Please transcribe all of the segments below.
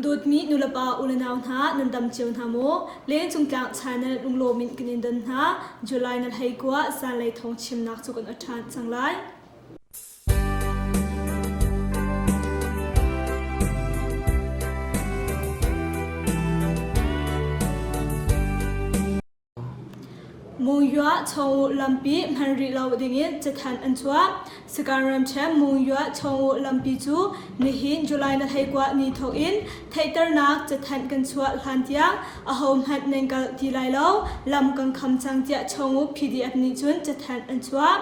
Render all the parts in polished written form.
Dawtmi nulepa ulenau hna nan dam cio hna maw? Lengcung Tlang Channel lunglawm in kan in don hna. July na hlei kua zanlei thawng chimnak cu kan a ṭhan cang lai. Mungywah Chawngu lampi hman rih lo dingin cathanh an chuah. Sagaing ramṭhen Mungywah Chawngu lampi cu nihin July na 19 ni thawk in theihternak cathanh kan chuah hlan tiang ahohmanh nan kal ti lai lo, lam kan kham cang tiah Chawngu PDF nih cun cathanh an chuah.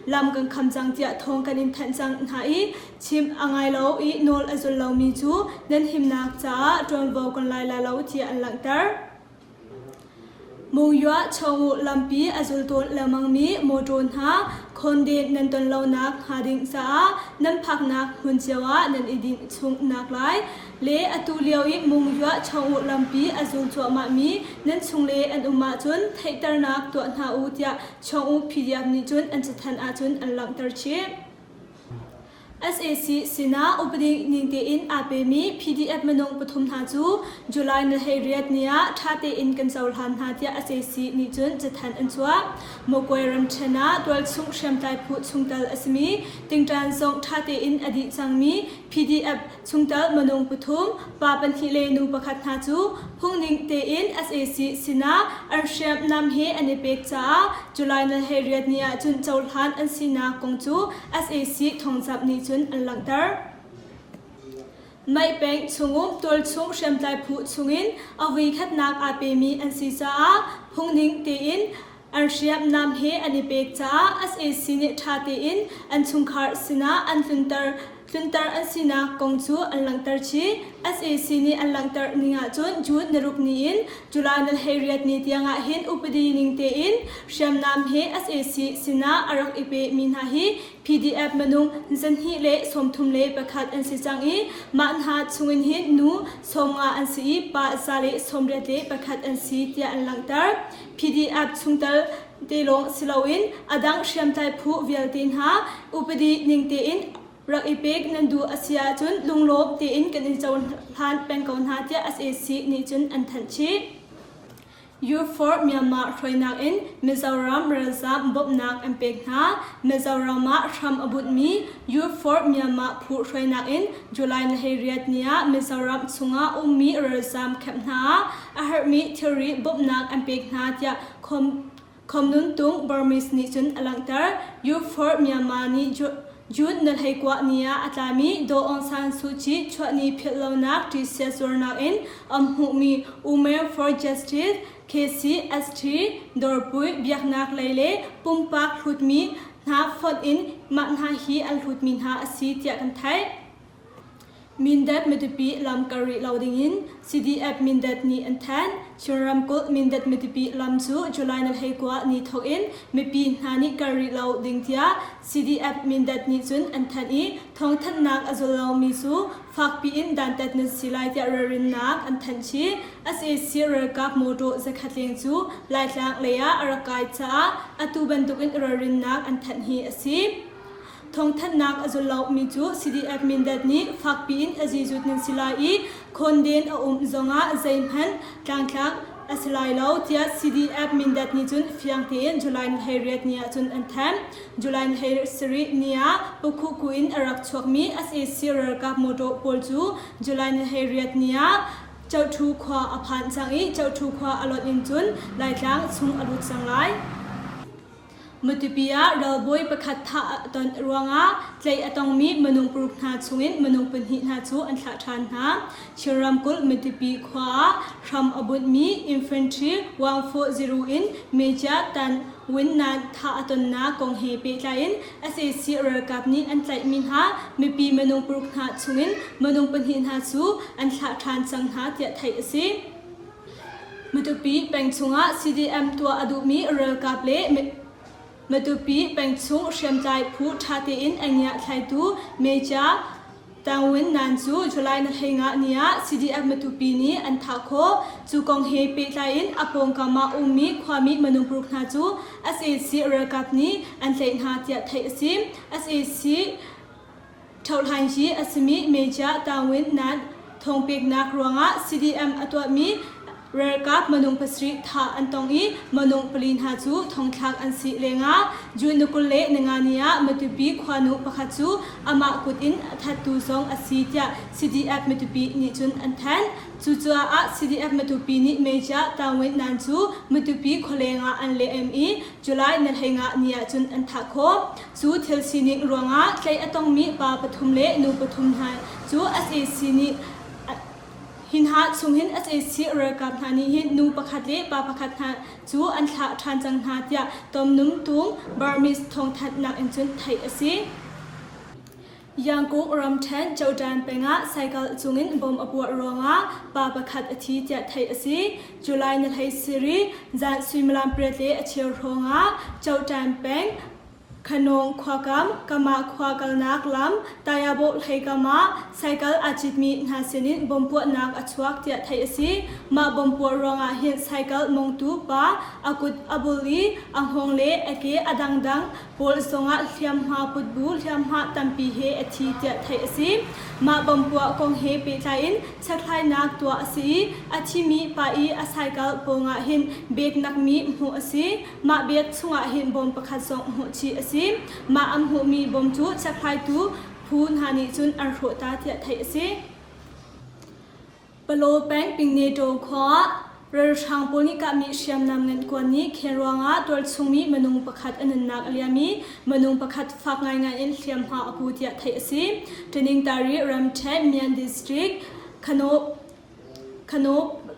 Lam kan kham cang tiah thawng kan in thanh cang hna i chim a ngai lo i nawl a zul lomi cu nan himnak caah ṭuanvo kan lai lai lo tiah an langhter. Mungywah Chawngu lampi a zul tawn lengmangmi mawṭaw hna khawnden nan ton lonak hnga ding caah nan phaknak hmun cio ah nan i dinh chung naklai le atu lio i Mungywah Chawngu lampi a zul cuahmahmi nan chungle an um ahcun theihternak tuah hna u tiah Chawngu PDF nih cun an cathanh ahcun an langhter chih. Sac sinah upadi ning tein aa pemi PDF minung pathum hna cu July ni 18 ni ah ṭha tein kan cohlan hna tiah sac nih cun cathanh an chuah. Mawkwe ramṭhen ah tualchung hriamtlai phu chungtel a simi tingṭan zong ṭha tein a dih cangmi PDF chungtel minung pathum, pa pahnih le nu pakhat hna cu phungning tein sac sinah an hriamnam he an i pek caah July ni 18 ni ah cun cohlan an sinak kong cu sac thawngzamh nih cun an langhter. Maih peng chungum tualchung hriamtlai phu chungin a voikhatnak aa pemi an si caah phungning tein an hriamnam he an i pek caah sac nih ṭha tein an chungkhar sinah an tlunter tlunter an sinak kong cu an langhter chih. Sac nih an langhter ning ahcun June naruk ni in July ni 18 ni tiangah hin upadi ning tein hriamnam he sac sinah a rak i pemi hna hi PDF minung 231 an si cang i mah hna chungin hin nu 50 an si i pa 181 an si tiah an langhter. PDF chungtel te lawng si loin a dang hriamtlai phu vialte hna upadi ning tein rak i pek nan duh a si ahcun lunglawm tein kan in cohlan peng ko hna tiah sac nih cun an thanh chih. U4 Myanmar hruainak in Mizoram ralzaam bawmhnak an pek hna. Mizoram ah hram a bunhmi U4 Myanmar phu hruainak in July ni 18 ni ah Mizoram chungah ummi ralzaam camp hna ah a herhmi thilri bawmhnak an pek hna tiah Khomnun Tung Burmese nih cun a langhter. U4 Myanmar nih June na 19 ni ah a tlami Daw Aung San Suu Kyi chuahni philhlonak ṭihsia zuarnak in an hmuhmi Women for Justice KCST dawrpui biaknak lei le pumpak hlutmi hna fonh in mah hna hi an hlutmi hna a si tiah kan theih. Mindat Matupi lam kar rih lo dingin CDF Mindat nih an thanh. Chin ramkulh Mindat Matupi lam cu July ni 19 ni thawk in mipi hna nih kar rih lo ding tiah CDF Mindat nih cun an thanh i thawngthanhnak a zul lomi cu fakpi in dantat nan si lai tiah ralrinnak an thanh chih. Sac ralkap mawṭaw zakhat leng cu Laitlang lei ah a rak kai caah atu bantukin ralrinnak an thanh hi a si. Thawngthanhnak a zul lomi cu CDF Mindat nih fakpi in a zizut nan si lai i khawnden a um zongah zeihmanh tlangtlak a si lai lo tiah CDF Mindat nih cun fiang tein July ni 18 ni ah cun an thanh. July ni 17 ni ah Pukhuku in a rak chuakmi sac ralkap mawṭaw pawl cu July ni 18 ni ah Chohthu khua a phan cang i Chohthu khua a lonh in cun Laitlang chung a lut cang lai. Matupi ah ralbawi pakhat thah a ton ruangah tlaih a tongmi minung paruk hna chungin minung pahnih hna cu an thlah ṭhan hna. Chin ramkulh Matupi khua ah hram a bunhmi Infantry 140 in Major Tan Win Nan thah a tonnak kong he pehtlai in sac ralkap nih an tlaihmi hna mipi minung paruk hna chungin minung pahnih hna cu an thlah ṭhan cang hna tiah theih a si. Matupi peng chungah CDM tuah a duhmi ralkap le Matupi pengchung hriamtlai phu ṭha tein a ngiahthlaitu Major Tangwin Nan cu July ni 15 ni ah CDF Matupi nih an thah khawh. Cu kong he pehtlai in a pawngkam ah ummi khuami minung paruk hna cu sac ralkap nih an tlaih hna tiah theih a si. Sac Ṭhohhlanyi a simi Major Tangwin Nan. Thawngpeknak ruangah CDM a tuahmi ralkap minung pasarih thah an tong i minung pali hna cu thongthlak an si lengah June ni 25 ni ah Matupi khuanu pakhat cu amah kut in a thattu zong a si tiah CDF Matupi nih cun an thanh. Cucaah CDF Matupi nih Major Tawin Nan cu Matupi khualeng ah an lem i July ni 15 ni ah cun an thah khawh. Cu thil sining ruangah tlaih a tongmi pa pathum le nu pathum hna cu sac nih hi hna chung hin sac ralkap hna nih hin nu pakhat le pa pakhat hna cu an thlah ṭhan cang hna tiah Tomnum Tung Burmese thawngthanhnak in cun theih a si. Yangkuk ramṭhen Jordan peng ah cycle cungin bom a puah ruangah pa pakhat a thi tiah theih a si. July ni 17 zan suimilam pariat le a cheu hrawngah Jordan peng Khanawng khuakam, Kama khua kalnak lam, Tayabawh hleikam ah cycle aa citmi hna sinin bomb puahnak a chuak tiah theih a si. Mah bomb puah ruangah hin cycle mongtu pa a kut a bul i a hngawng le a ke a dangdang pawl zongah hliamhma putbu hliamhma tampi he a thi tiah theih a si. Mah bomb puah kong he pehtlai in chekhlainak tuah a si i a thimi pa i a cycle pawngah hin bek nakmi hmuh a si. Mah bek chungah hin bawm pakhat zong hmuh chih a si. Mah an hmuhmi bawm cu chekhlaitu phu hna nih cun an hrawh ta tiah theih a si. Palaw peng Pingneto khua ah ralhrang pawl nih kahmi hriamnam ngan kuan nih khen ruangah tualchungmi minung pakhat a nunnak a liam i minung pakhat fak ngaingai in hliamhma a pu tiah theih a si. Taningtari ramṭhen Myan district Khano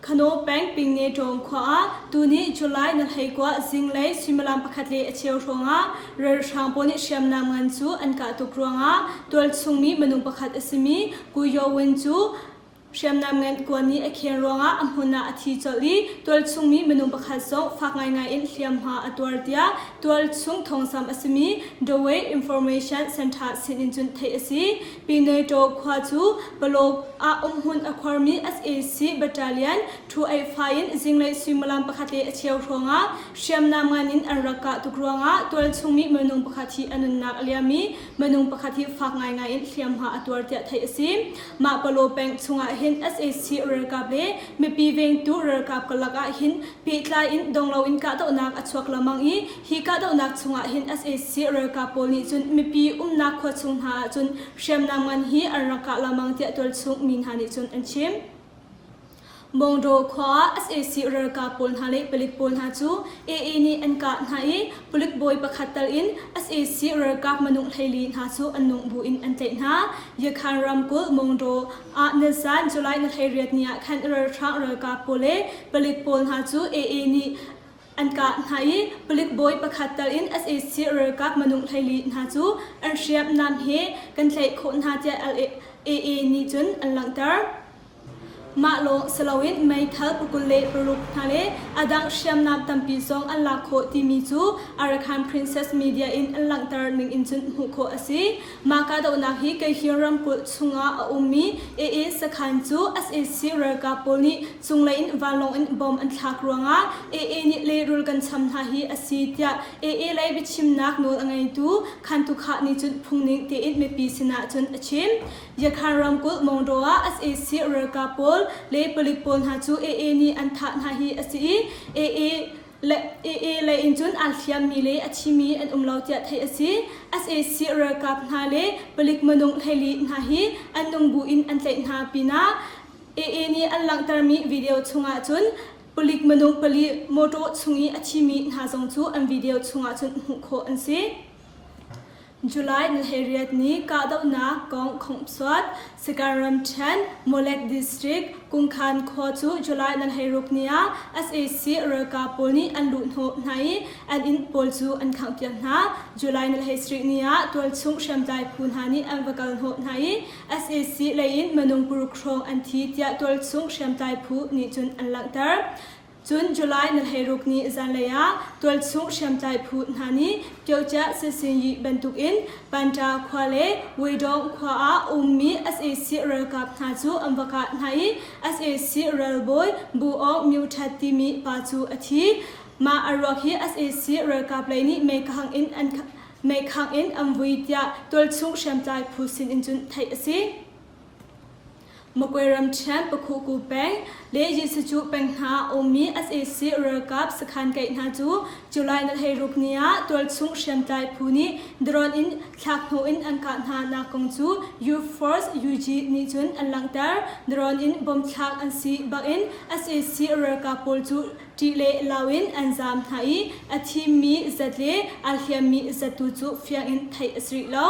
Khano peng Pingne Ṭawng khua ah tuni July ni 19 zinglei suimilam pakhat le a cheu hrawngah ralhrang pawl nih hriamnam ngan cu an kah tuk ruangah tualchungmi minung pakhat a simi Ku Yaw Win cu hriamnam ngan kuan nih a khen ruangah a hmun ah a thi colh i tualchungmi minung pakhat zong fak ngaingai in hliamhma a tuar tiah tualchung thawngsam a simi Dawei Information Center sinin cun theih a si. Pineto khua cu Palawk ah umhmun a khuarmi sac battalion 285 in zinglei suimilam pakhat le a cheu hrawngah hriamnam ngan in an rak kah tuk ruangah tualchungmi minung pakhat hi a nunnak a liam i minung pakhat hi fak ngaingai in hliamhma a tuar tiah theih a si. Mah Palaw peng chungah hin sac ralkap le mipi vengtu ralkap karlak ah hin pehtlai in dong loin kahdohnak a chuak lengmang i Hi kahdohnak chungah hin sac ralkap pawl nih cun mipi umnak khua chung hna ah cun hriamnam ngan hi an rak kah lengmang tiah tualchung mi hna nih cun an chim. Mawngdaw khua ah sac ralkap pawl hna le palik pawl hna cu AA nih an kah hna i palik bawi pakhat tal in sac ralkap minung 14 hna cu an nung bu in an tlaih hna. Yakhan ramkulh Mawngdaw ah nizan July ni 18 ni ah khan ralhrang ralkap pawl le palik pawl hna cu AA nih An kah hna i palik bawi pakhat tal in sac ralkap minung 14 hna cu an hriamnam he kan tlaih khawh hna tiah LAA nih cun an langhter. Mah lawng si loin meithal 26 hna le a dang hriamnam tampi zong an lak khawh timi cu Arakan Princess Media in an langhter ning in cun hmuh khawh a si. Mah kahdohnak hi Kayhin ramkulh chungah a ummi AA sakhan cu sac ralkap pawl nih cunglei in vanlawng in bomb an thlak ruangah AA nih lehrul kan cham hna hi a si tiah AA lei biachimnak nawl a ngeitu Khan Tu Khah nih cun phungning tein mipi sinah cun a chim. Yakhan ramkulh Mongdaw ah sac ralkap pawl le palik pawl hna cu AA nih an thah hna hi a si i AA AA lei in cun aa hliammi le a thimi an um lo tiah theih a si. Sac ralkap hna le palik minung 14 hna hi an nung bu in an tlaih hna pinah AA nih an langhtermi video chungah cun palik minung pali mawṭaw chung i a thimi hna zong cu an video chungah cun hmuh khawh an si. July ni 18 ni kahdohnak kong khongsuat Sagaing ramṭhen Molek district Kungkhan khua cu July ni 16 ni ah sac ralkap pawl nih an luhhnawh hna i an inn pawl cu an khanghpiak hna. July ni 17 ni ah tualchung hriamtlai phu hna nih an va kalhnawh hna i sac lei in minung paruk hrawng an thi tiah tualchung hriamtlai phu nih cun an langhter. Cun July ni 16 ni zanlei ah tualchung hriamtlai phu hna nih Kyocah Sisinyi bantukin Panta khua le Weidong khua ah ummi sac ralkap hna cu an va kah hna i sac ralbawi Bu Aung Myo That timi pa cu a thi. Mah a ruak hi sac ralkap lei nih meikhang in an meikhang in an vui tiah tualchung hriamtlai phu sin in cun theih a si. Magwe ramṭhen Pakhuku peng le Yisacu peng hna a ummi sac ralkap sakhan kaih hna cu July ni 16 ni ah tualchung hriamtlai phu nih drone in thlak hnu in an kah hna nak kong cu U-Force UG nih cun an langhter. Drone in bomb thlak an si bak in sac ralkap pawl cu ṭih le lau in an zaam hna i a thimmi zat le aa hliammi zat tu cu fiang in theih a si rih lo.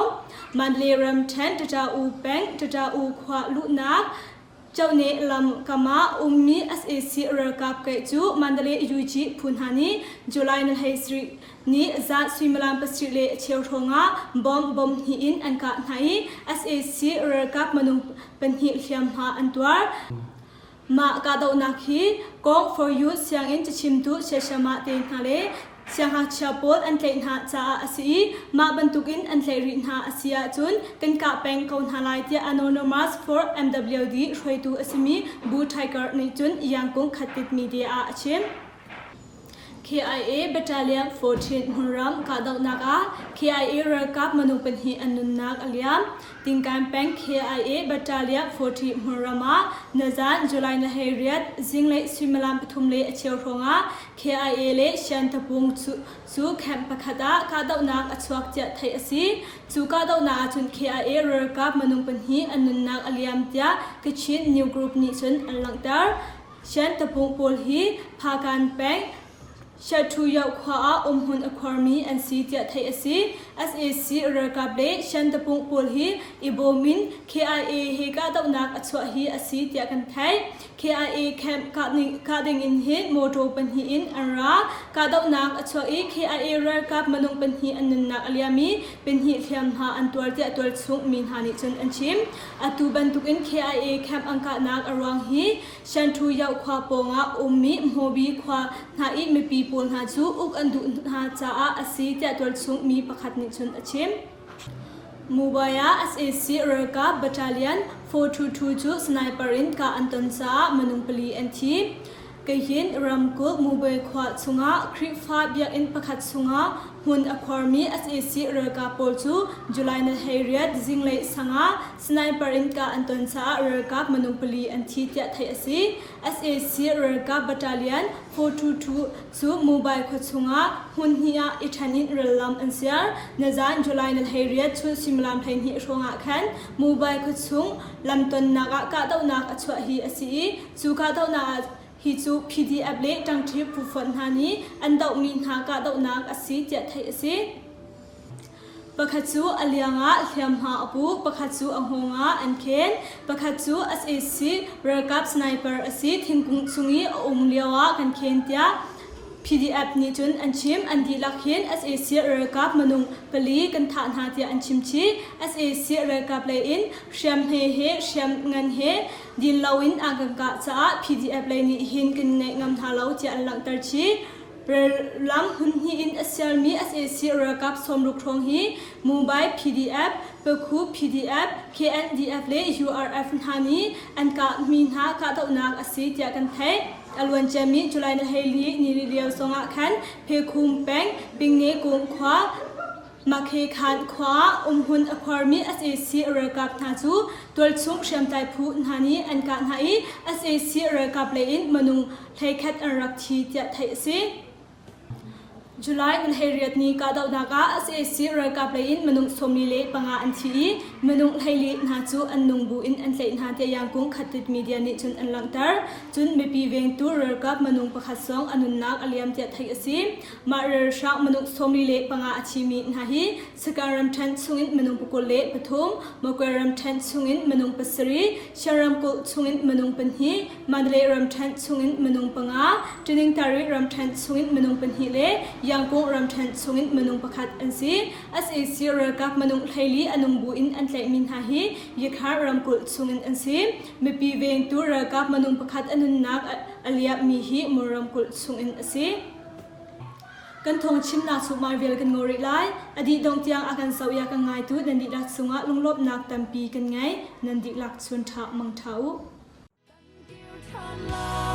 Mandalay ramṭhen Ṭaṭa-U peng Ṭaṭa-U khua luhnak Chohne lam kam ah ummi sac ralkap kaih cu Mandalay UG phu hna nih July ni 17 ni zan suimilam pasarih le a cheu hrawngah bomb bomb hnih in an kah hna i sac ralkap minung pahnih hliamhma an tuar. Mah kahdohnak hi Kong for Youth sianginn cachimtu Sheshamah te hna le siangngakchia pawl an tlaih hna caah a si i mah bantukin an tlaih rih hna a si ahcun kan kah peng ko hna lai tiah Anonymous for MWD hruaitu a simi Bu Tiger nih cun Yangkung Khattit Media ah a chim. KIA Battalion 14 hmunram kahdohnak ah KIA ralkap minung pahnih an nunnak a liam. Tingkan peng KIA Battalion 40 hmunram ah nizan July ni 18 zinglei suimilam pathum le a cheu hrawngah KIA le Shan-tapung cu camp pakhat ah kahdohnak a chuak tiah theih a si. Cu kahdohnak ahcun KIA ralkap minung pahnih an nunnak a liam tiah Kachin New Group nih cun an langhter. Shan tapung pawl hi Phakan peng Shathuyoh khua ah umhmun a khuarmi an si tiah theih a si. Sac ralkap le Shan tapung pawl hi i bawm in KIA he kahdohnak a chuah hi a si tiah kan theih. KIA camp kah ding in hin motor pahnih in an ra. Kahdohnak a chuak i KIA ralkap minung pahnih an nunnak a liam i pahnih hliamhma an tuar tiah tualchung mi hna nih cun an chim. Atu bantukin KIA camp an kahnak a ruang hi Shanṭhu Yoh khua pawngah ummi Hmobi khua hna i mipi pawl hna cu uk an duh hna caah a si tiah tualchung mi pakhat nih cun a chim. Mubaya sac ralkap battalion 422 cu sniper in kah an ton caah minung pali an thi. Kayin ramkulh Mubay khua chungah Khrihfa biakinn pakhat chungah hmun a khuarmi sac ralkap pawl cu July ni 18 zinglei sang ah sniper in kah an ton caah ralkap minung pali an thi tiah theih a si. Sac ralkap battalion 422 cu Mubay khua chungah hmun hnih ah i ṭhen in rallam an siar. Nizan July ni 18 chun suimilam 12 hrawngah khan Mubay khua chung lamtonnak ah kahdohnak a chuah hi a si i Cu kahdohnak ah hi cu PDF le ṭangṭhi phu fonh hna nih an dohmi hna kahdohnak a si tiah theih a si. Pakhat cu a liang ah hliamhma a pu, pakhat cu a hngawng ah an khen, pakhat cu sac ralkap sniper a si, thingkung chung i a um lio ah kan khen tiah PDF nih cun an chim. An dihlak hin sac ralkap minung pali kan thah hna tiah an chim chih. Sac ralkap lei in hriamhme he hriamngan he din loin an kan kah caah PDF lei nih hin kan ngeih ngam hna lo tiah an langhter chih. Lam hmun hnih in a sialmi sac ralkap sawmruk hrawng hi Mumbai PDF, Pakhu PDF, KNDF le URF hna nih an kahmi hna kahdohnak a si tiah kan theih. A luanciami July ni 14 ni lio zongah khan Phekhum peng Pingne Kung khua Makhekhan khua ah umhmun a khuarmi sac ralkap hna cu tualchung hriamtlai phu hna nih an kah hna i sac ralkap lei in minung 11 an rak thi tiah theih a si. July ni 18 ni kahdohnak ah sac ralkap lei in minung 45 an thi i minung 14 hna cu an nung bu in an tlaih hna tiah Yangkung Khatit media nih cun an langhter. Cun mipi vengtu ralkap minung pakhat zong a nunnak a liam tiah theih a si. Mah ralhrang minung 45 a thimi hna hi Sagaing ramṭhen chungin minung 23, Magway ramṭhen chungin minung pasarih, Shan ramkulh chungin minung pahnih, Mandalay ramṭhen chungin minung panga, Taningtari ramṭhen chungin minung pahnih le Yangon ramṭhen chungin minung pakhat an si. Sac ralkap minung 14 a nung buin an tlaihmi hna hi Yakhar ramkulh chungin an si. Mipi vengtu ralkap minung pakhat a nunnak a liammi hi Mon ramkulh chungin a si. Kan thawngchimnak cu mah vial kan ngaw rih lai. A dih dongh tiang a kan zoh i a kan ngaitu nan dihlak cungah lunglawmhnak tampi kan ngei. Nan dihlak chun ṭha mangṭha u. Kan kir ṭhan lai.